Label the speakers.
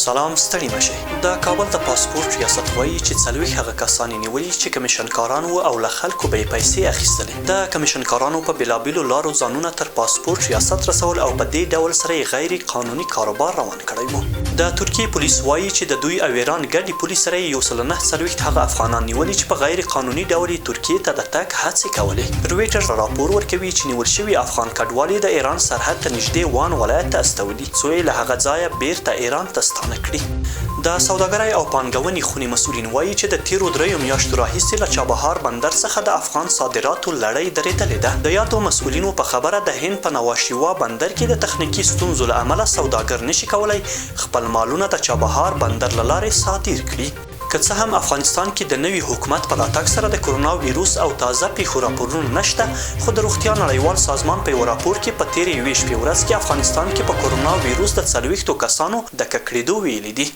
Speaker 1: سلام، ستړي مه شئ. د کابل د پاسپورټ ریاست وایي چې 40 هغه کسان یې نیولي چې کمیشنکاران وو او له خلکو به یې پیسې اخیستلې. د کمیشنکارانو په بېلابېلو لارو ځانونه تر پاسپورټ ریاست رسول او په دې ډول سره یې غیر قانوني کاروبار روان کړی وو. د ترکیې پولیس وایي چې د دوی او ایران ګډې پولې سره یې 149 هغه افغانان نیولي چې په غیر قانوني ډول یې ترکیې ته د تګ هڅې کولې. رویټرز راپور ورکوي چې نیول شوي افغان کډوال یې د ایران سرحد ته نږدې وان ولایت ته استولي، څو یې له هغه ځایه بېرته ایران ته ستانه کړي. د سوداګرۍ او پانګونې خونې مسؤلین وایي چې د تېرو دریو میاشتو راهیسې له چابهار بندر څخه د افغان صادراتو لړۍ درېدلې ده. د یادو مسؤلینو په خبره د هند په نواشیوا بندر کې د تخنیکي ستونزو له امله سوداګر نشي کولای خپل مالونه د چابهار بندر له لارې صادر کړي. که څه هم افغانستان کې د نوي حکومت په راتګ سره د کرونا ویروس او تازه پېښو راپورونه نشته، خو د روغتیا نړیوال سازمان په یوه راپور کې په تېرې یوې شپې ورځ کې افغانستان کې په کرونا ویروس د 40 کسانو د ککړېدو ویلي دي.